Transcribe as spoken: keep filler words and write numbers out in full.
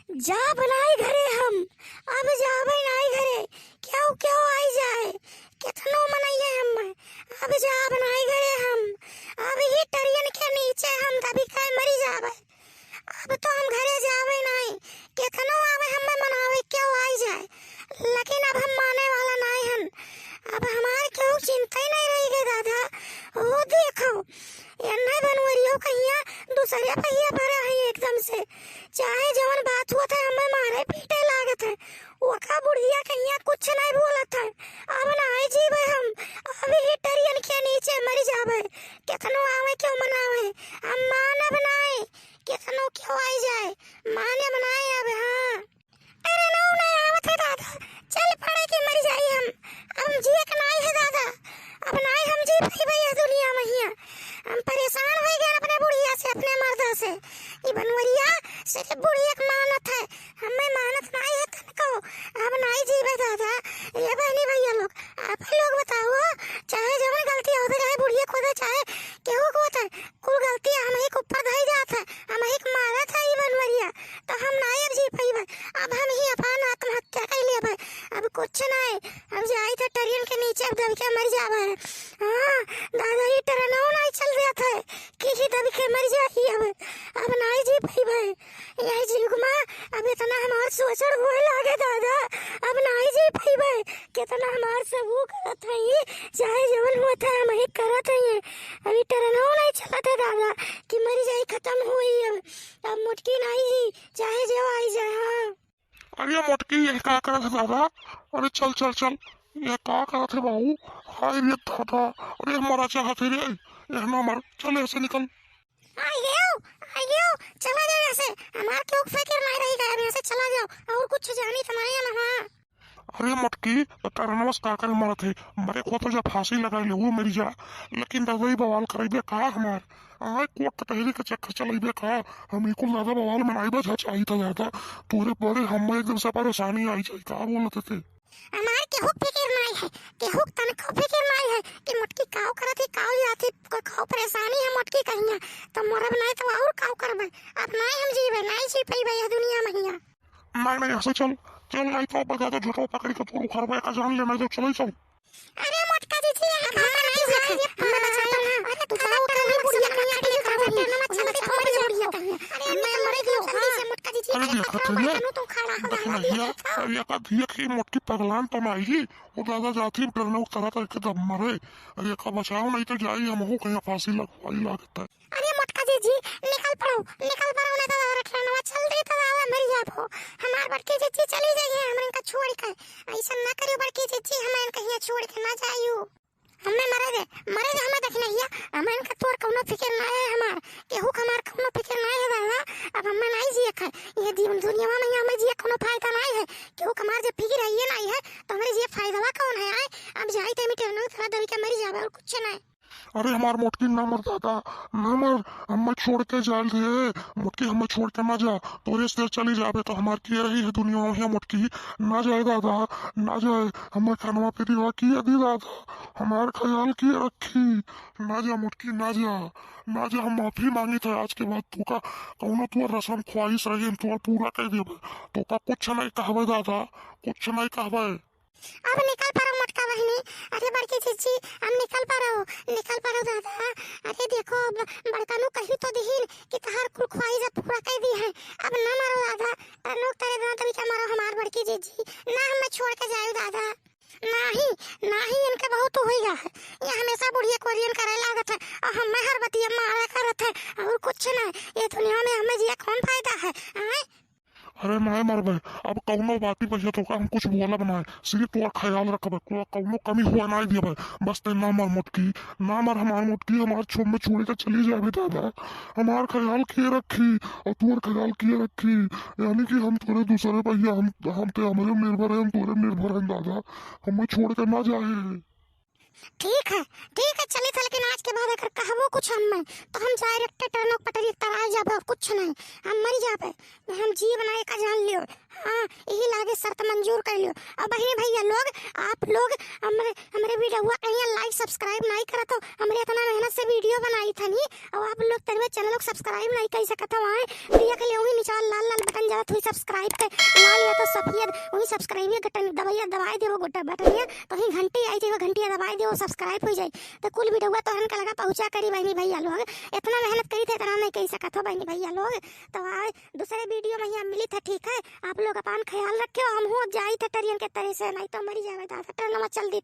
जाब नाई घरे हम, अब जाबे नाई घरे, केहू केहू आई जाए, केतनो मनइये हम, अब जाब नाई घरे हम। अब ही टरियन के नीचे हम दबी के मरी जाबे। अब तो हम घरे जाबे नाई, केतनो आवे हमें मनावे, केहू आई जाए, लेकिन अब हम माने वाला नाई हन। अब हमार केहू चिंता ही नहीं रही गे दादा। ओ देखो, एन्ने बनवरियो कहिया दूसरे पहिया पर है एकदम से। चाहे जवन बात हुआ था, हमें मारे पीटे लागत है। ओका बुढ़िया कहिया कुछ नहीं बोलत है। अब नाई जीबे हम, अब ही टरियन के नीचे मर जाबे। केतनो आवे केहू मनावे, हम मानब नाई। केतनो केहू आई जाए, मानब नाई अब। हाँ। अरे नो, नहीं आवत है दादा, चल पड़े के मर जाई हम। अब जिए के नाई है दादा, अब नाई हम जी पाइबे यह दुनिया में हिया। हम परेशान हो गए अपने बुढ़िया से, अपने मर्दा से। ई बनवरिया सिर्फ बुढ़िया के मानत है, हमें मानत नाई है तनको। अब नाई जीबे दादा। ये बहनी भैया लोग, आप लोग बताओ, चाहे जवन गलती होते, चाहे बुढ़िया को दे, चाहे केहू को होते, कुल गलती हम ही के ऊपर धई जात है, हम ही के मारत है ई बनवरिया, तो हम नाई अब जी पइबे। अब हम ही अपन आत्महत्या कर लेबे। अब कुछ नाई, अब जाई तो टरियन के नीचे अब दब के मर जाबे। हाँ, दादा, ई टरनो नाई चल जात है कि ही दब के मर जाई अब। अब नाई जी पइबे। यही जुग में अब इतना हमार सोचड़ होए लागे दादा, अब नाई जी पइबे। कितना हमार सब वो करत है, चाहे जवन होत है, हम ही करत है। अभी टरनो नहीं चलत है दादा कि मरी जाई, खत्म होई अब। अब मोटकी नाई ही, चाहे जो आई जाए। हाँ। अरे मोटकी, ये का करत है दादा? अरे चल, चल, चल, ये का करत है बाबू? हाय रे दादा, अरे मरा चाहत है रे, ये ना मर, चल ऐसे निकल। आ गयो, आ गयो, चला जाओ यहाँ से। हमार केहू के फिकिर नहीं रही गया, यहाँ से चला जाओ, और कुछ जानी तो नहीं है ना। अरे मोटकी, तो टरनवा से का करे मरत है? मरे को तो जा फांसी लगा ले, वो मरी जा। लेकिन दादा, ई बवाल करइबे का हमार? आए कोर्ट कचहरी के चक्कर चलइबे का? हम ई कुल दादा बवाल बनाइबे जा चाहिए था दादा। तोरे बड़े हम एक दिन से परेशानी आई जाई, का बोलत थे? हमार केहू के फिकिर नाई है, केहू के तनको फिकिर नाई है कि मोटकी काव करत ही, काव जात ही, को-, काव परेशानी है मोटकी कहिया। तो मरब नाई तो और काव करबे? अब नाई हम जीबे, नाई जी पइबे यह दुनिया में हिया। नाई, नाई, ऐसे चल, चल, नाई तो अब ज्यादा झूठो पकड़ी के तोर उखड़बे का जान ले, नाई तो चल, चल। अरे मोटका जी जी, आप हमार नाई जाए, हमें बचाओ। अरे तू जाओ, अरे बुढ़िया कहिया, अरे बुढ़िया कहिया। अरे मैं मरे गयो, जल्दी से मोटका जी जी, अरे अरे देखत पकड़ो, है ये, पकड़ो, तू खड़ा हो, देखना भैया, अरे ये का धिया की मोटकी पगलान तो नाई ही, वो दादा जाती हम डरना उतरा था के दम मरे। अरे का बचाओ, नहीं तो जाई हम हो कहीं फांसी लगवाई लागत है। अरे मोटका जी जी, निकल पड़ो, निकल पड़ो, नहीं तो दादा ट्रेनवा चल रही तो दादा मर जाबो। हमार बड़की जी जी चली जाइए हमरे का छोड़ के। ऐसा ना करियो बड़की जी जी, हमें कहीं छोड़ के ना जाइयो। हमें मरे दे, मरे दे, हमें देखना हिया, हमें इनका तोर कौनो फिकिर ना है हमार, केहू का हमार कौनो फिकिर ना है दादा। अब हमें नहीं जिए खाए, ये दि-, दुनिया में हमें जिए कौनो फायदा नहीं है, केहू का हमार जे फिकिर है ये नहीं है, तो हमारे जिए फायदा कौन है आए? अब जाई ते मिटे ना, तेरा दबी के मरी जाबे और कुछ नहीं। अरे हमार मोटकी ना मर दादा, ना मर, हमें छोड़ के जाल दे, मोटकी हमें छोड़ के ना जा, तोरे से चली जाबे तो हमार के रही है दुनिया में मोटकी, ना जाए दादा, ना जाए, हमें खानवा पीनवा की अदी दादा, हमार ख्याल के रखी, ना जा मोटकी, ना जा, ना जा, हम माफी मांगी थे आज के बाद तू का, कौनो तोर रसम ख्वाहिश रही हम तोर पूरा कर देबे, तो का कुछ नहीं कहबे दादा, कुछ नहीं कहबे। अब निकल पड़ो मोटका बहिनी। अरे बड़की जीजी, अब निकल पड़ो, निकल पड़ो दादा। अरे देखो, अब बड़कनू कही तो दिहिन कि तहार कुल ख्वाहिश अब पूरा कर दी है। अब ना मरो दादा, तनोक तरे दादा भी का मरो हमार बड़की जीजी। ना हमें छोड़ के जाए दादा। नाही, नाही, इनके बहुत हो गया है। ये हमेशा बुढ़िया कोरियन करे लागत है और हमें हर बतिया मारा करत है और कुछ ना। ये दुनिया में हमें जिया कौन फायदा है, आए? अरे नाय मरबे, अब कौनो बाती पर तोका हम कुछ बोलब नाय, सिर्फ तोर ख्याल रखबे, तोरा कौनो कमी हुआ नाय देबे, बस ते ना मर मोटकी, ना मर हमार मोटकी, हमार छोड़ में छोड़ के चली जाबे दादा, हमार ख्याल के रखी और तोर ख्याल के रखी, यानी कि हम तोरे दूसरे भैया, हम, हम ते हमरे निर्भर हैं, हम तोरे निर्भर हैं दादा, हमें छोड़ के ना जाए। ठीक है, ठीक है, चली था, लेकिन आज के बाद अगर कहबो कुछ हमें, तो हम direct टरनोक पटरी तराई जाबे और कुछ नहीं, हम मरी जाबे, हम जी बनाए का जान लियो। हाँ, यही लागे शर्त मंजूर कर लियो। अब बहिनी भैया लोग, आप लोग हमरे, हमरे वीडियोवा कहीं like subscribe नहीं करत हो, हमरे इतना मेहनत से वीडियो बनाई थनी, और आप लोग तनवे चैनल को subscribe नहीं कर सकत हो। आए देख ले, वही निचार लाल लाल बटन जरत हुई subscribe पे, लाल या तो सफेद, वही subscribe के बटन दबाइया, दबाई देवो गोटा बटनिया, तो वही घंटी आई जाए, घंटिया दबाई देवो, subscribe हो जाए, तो कुल वीडियोवा तोहन का लगा पहुँचा करी बहिनी भैया लोग। इतना मेहनत करी थे, इतना नहीं कह सकत हो बहिनी भैया लोग। तो आए दूसरे वीडियो में यहाँ मिली था, ठीक है? आप लोग अपन ख्याल रखे, हम हूँ अब जाई थे टरियन के तरे से, नहीं तो मरी जावे दादा, ट्रेन में चल दी।